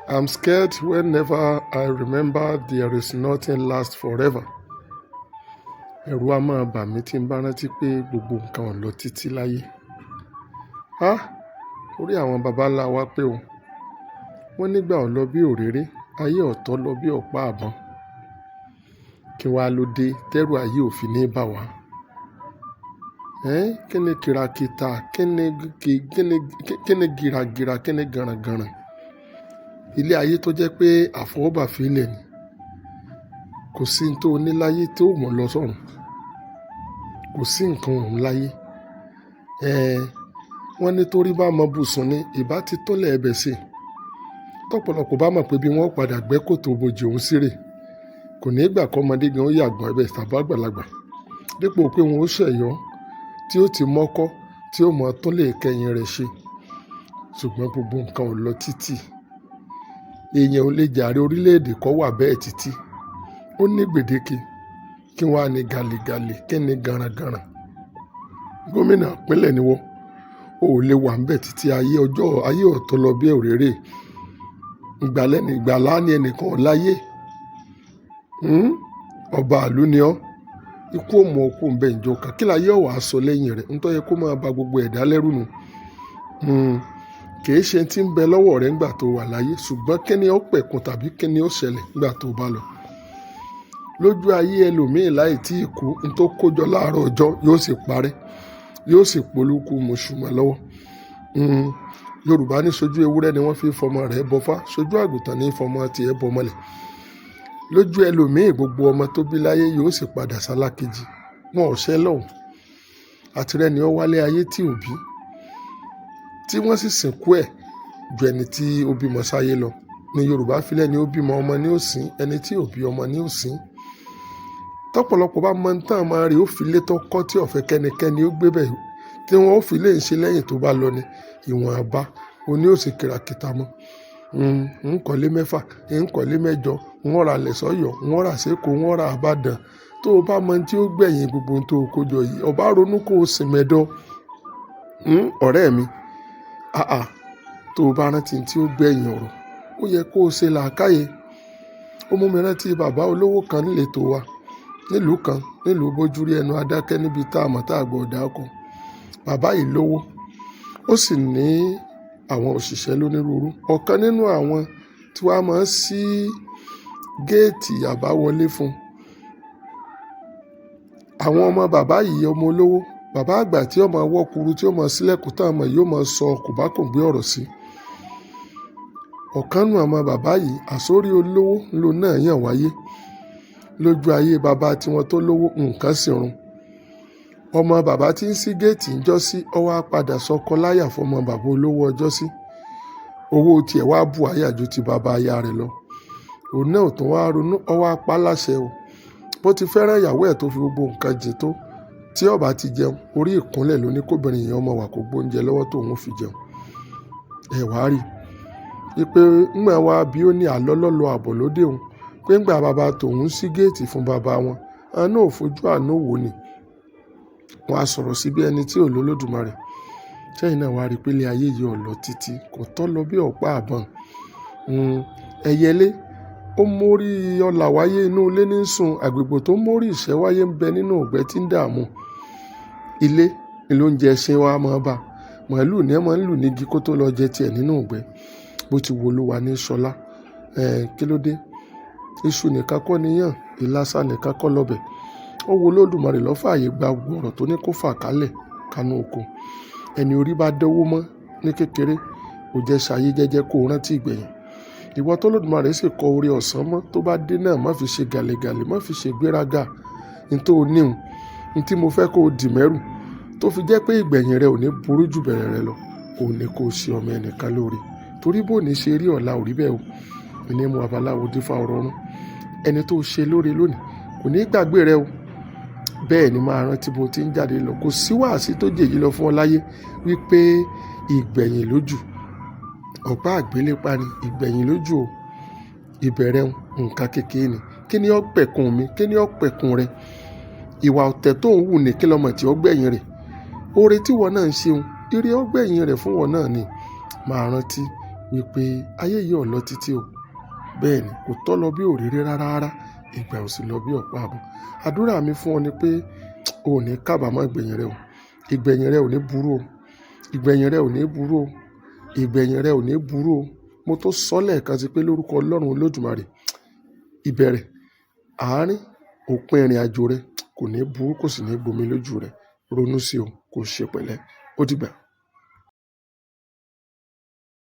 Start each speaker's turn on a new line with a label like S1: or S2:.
S1: I'm scared whenever I remember there is nothing lasts forever. Ẹ̀rù a máa bà mí tí n bá rántí pé gbogbo nǹkan ò lọ títí láyé. Á! Orí àwọn baba ńlá wa pé o. Wọ́n nígbà ò lọ bí òréré, ayé ọ̀tọ̀ lọ bí ọ̀pá àbọ̀n. Kí wá ló dé tẹ́rù ayé ò fi ní bà wá? Ẹ́n, kí ni kìràkìtà? Kí ni gìràgìrà? Kí ni gànràngànrà? Ilé ayé tó jẹ́ pé àfọwọ́bà fi lẹ̀ ni. Kò sí ohun tó ní láyé tó mọ̀ lọ sọ́run. Kò sí nǹkan òun láyé. Ẹ́n, wọ́n ní torí bá mọ bùsùn ni, ìbá ti tó lẹ̀ ẹbẹ̀ sí. Tọ́pọ̀lọpọ̀ bá mọ̀ pé bí wọ́n ó padà gbẹ́ kòtò ibojì òun sí rè, kò ní gbà kí ọmọdé gan ó yàgbọ́n ẹbẹ̀ tàbí àgbàlagbà. Dípò pé wọn ó ṣẹ̀yọ́ tí ó ti mọ́kọ́ tí ó mọ tó lè kẹ́yìn rẹ̀ ṣe. Ṣùgbọ́n gbogbo nǹkan ò lọ títí. Èèyàn ò lè jàre orílẹ̀-èdè kó wà bẹ́ẹ̀ títí. Ó ní gbèdéke. Kí wá ní gàlégàlé, kí ni gànràngànrà? Gómìnà ìpínlẹ̀ ni wọ́. O ò lè wà níbẹ̀ títí ayé ọjọ́ ayé ọ̀tọ̀ lọ bí òréré. Ìgbàlẹ̀ ni ìgbàlá ni ẹnìkan ò láyé. Ọba ìlú ni ọ́. Ikú ò mú ọ kú ńbẹ̀ ńjọ́ kan. Kí láyé ó wà sọ lẹ́yìn rẹ̀? Ohun tó yẹ kó máa ba gbogbo ẹ̀dá lẹ́rù nù. Kì í ṣe tí ń bẹ lọ́wọ́ rẹ nígbà tó wà láyé, ṣùgbọ́n kí ni ó pẹ̀kun tàbí kí ni ó ṣẹlẹ̀ nígbà tó bá lọ. Lójú ayé ẹlòmíì láì tí ì kú, ohun tó kójọ láàárọ̀ ọjọ́ yóò sì parẹ́, yóò sì polúkú mọ̀ṣùmọ̀ lọ́wọ́. Yorùbá ní ṣojú ewúrẹ́ ni wọ́n fi fọmọ rẹ̀ bọfá, ṣojú àgùntàn ní fọmọ tí ẹ bọ mọ́lẹ̀. Lójú ẹlòmíì gbogbo ọmọ tó bí láyé yóò sì padà sálákejì. Wọn ò ṣẹ́ lọ́hùn. Àtirẹ́ni ó wálé ayé tí ò bí, tí wọ́n sì sìnkú ẹ̀ ju ẹni tí ó bímọ sáyé lọ. Ní Yorùbá fi lẹ́ni ó bímọ ọmọ ní ó sìn, ẹni tí ò bí ọmọ ní ó sìn. Tọ́pọ̀lọpọ̀ bá mọ tán máa rí ó fi lé tó kọ́ tí ọ̀fẹ́ kẹ́nikẹ́ni ó gbé bẹ̀ tí wọ́n ó fi lè ṣe lẹ́yìn tó bá lọ ni ìwọ̀n àbá oní ó sì kìràkìtà mọ́. Ń kọ́lé mẹ́fà, ń kọ́lé mẹ́jọ, ń ra ilẹ̀ sọ́yọ̀, ń ra sékòó, ń ra àbàdàn. Tó o bá mọ ohun tí ó gbẹ̀yìn gbogbo ohun tó o kójọ yìí, ọba ronú kó o sì mẹ́dọ̀. Ọ̀rẹ́ mi, àà, tó o bá rántí ohun tí ó gbẹ̀yìn ọ̀rọ̀, ó yẹ kó o ṣe làákàyè. Ó mú mi rántí bàbá olówó kan níletò wa, nílùú kan, nílùú Bójúrí ẹnu Adákẹ́ níbi tá a mọ̀ tá a gbọ́ dáko. Bàbá yìí lówó, ó sì ní àwọn òṣìṣẹ́ lónírúurú. Ọ̀kan nínú àwọn tí wàá máa ń ṣí géètì àbáwọlé fún. Àwọn ọmọ bàbá yìí ọmọ olówó, bàbá àgbà tí ó máa wọ́kuru tí ó máa ṣílẹ̀kùn tán ọmọ yìí ó máa sọ kòbákùngbé ọ̀rọ̀ sí. Ọ̀kan nínú àwọn bàbá yìí, àsórí olówó ló náà yàn wáyé. Lójú ayé bàbá tiwọn tó lówó nǹkan sì run. Ọmọ bàbá tí ń ṣí géètì ń jọ́sí, ó wá padà sọkọ láyà fún ọmọ bàbá olówó ọjọ́sí. Owó tiẹ̀ wá bù áyà ju ti bàbá aya rẹ̀ lọ. Òun náà ò tún wá ronú, ó wá pa láṣẹ o. Bó ti fẹ́ràn ìyàwó ẹ̀ tó fi gbogbo nǹkan jìn tó, tí ó bá ti jẹun, orí ìkúnlẹ̀ ló ní kóbìnrin yẹn ọmọ wà kó gbóúnjẹ lọ́wọ́ tó òun fi jẹun. Ẹ wá rí i pé ńgbà wá bí ó ní àlọ́ lọ́lọ́ àbọ̀ lóde òun, pé ńgbà bàbá tòun ṣí géètì fún bàbá wọn, àwọn náà ò fojú àánú wò ni. Wọ́n á sọ̀rọ̀ sí bí ẹni tí ò lólódùmarè. Ṣẹ́yìn náà wá rí pé ilé ayé yìí ò lọ títí, kò tọ́ lọ bí ọ̀pá àbọ̀n. Ẹyẹlé, ó mórí ọlà wáyé inú ilé ní sùn, àgbègbè tó mórí ìṣẹ́ wáyé ń bẹ nínú ìgbẹ́ tí ń dààmú. Ilé ni lóúnjẹ ẹṣin wa máa bá. Màálù ni ẹ máa ń lù nígi kó tó lọ jẹ tiẹ̀ nínú ìgbẹ́. Bó ti wo Olúwa ní sọlá. Ẹ̀, kí ló dé? Iṣu nìkan kọ́ níyàn, ìlàsà nìkan kọ́ lọ́bẹ̀. Ó wo Olódùmarè lọ́ fààyè gba gbogbo ọ̀rọ̀ tó ní kó fà kálẹ̀ kánú oko. Ẹni orí bá dánwó mọ́ ní kékeré, ó jẹ́ ṣayé jẹ́jẹ́ kó rántí ìgbẹ̀yìn. Ìwọ tó Olódùmarè sì kọ orí ọ̀sán mọ́, tó bá dé náà má fi ṣe gàlégàlé, má fi ṣe gbéraga. N tó níhun, n tí mo fẹ́ kó dì mẹ́rù, tó fi jẹ́ pé ìgbẹ̀yìn rẹ ò ní burú jù bẹ̀rẹ̀ rẹ lọ, ò ní kó ṣe ọmọ ẹnìkan lóore. Torí bó ní ṣe rí ọ̀la ò rí bẹ́ẹ̀ o. Ìní mú babaláwo dífá ọ̀rọ̀ ọ̀run. Ẹni tó ṣe lóore lónìí kò ní gbàgbé rẹ o. Bẹ́ẹ̀ ni máa rántí bó ti ń jáde lọ. Kò sí wàásí tó jèyí lọ fún ọ láyé wípé ìgbẹ̀yìn lójú. Ọ̀pá àgbélépá ni ìgbẹ̀yìn lójú o. Ìbẹ̀rẹ̀ nǹkan kékeré ni. Kí ni ó pẹ̀kun mi? Kí ni ó pẹ̀kun rẹ? Ìwà ọ̀tẹ̀ tó ń wù ní kí lọmọ tí ó gbẹ̀yìn rẹ̀. Oore tí ìwọ náà ń ṣe un, ire ó gbẹ̀yìn rẹ̀ fún ìwọ náà ni. Máa rántí wípé ayé yìí ò lọ títí o. Bẹ́ẹ̀ ni, kò tọ́ lọ bí òréré rárá rárá, ìgbà ò sì lọ bí ọ̀pá àbọ̀. Àdúrà mi fún ọ ni pé o ò ní kábàámọ̀ ìgbẹ̀yìn rẹ o. Ìgbẹ̀yìn rẹ ò ní burú o. Ìgbẹ̀yìn rẹ ò ní burú o. Ìgbẹ̀yìn rẹ ò ní burú o. Mo tó sọ lẹ́ẹ̀kan sí pé lórúkọ Ọlọ́run Olódùmarè, ìbẹ̀rẹ̀, àárín, òpin ìrìn àjò rẹ kò ní burú, kò sì ní gbomi lójú rẹ. Ronú sí o, kò ṣe pẹ̀lẹ́. Ó dìgbà.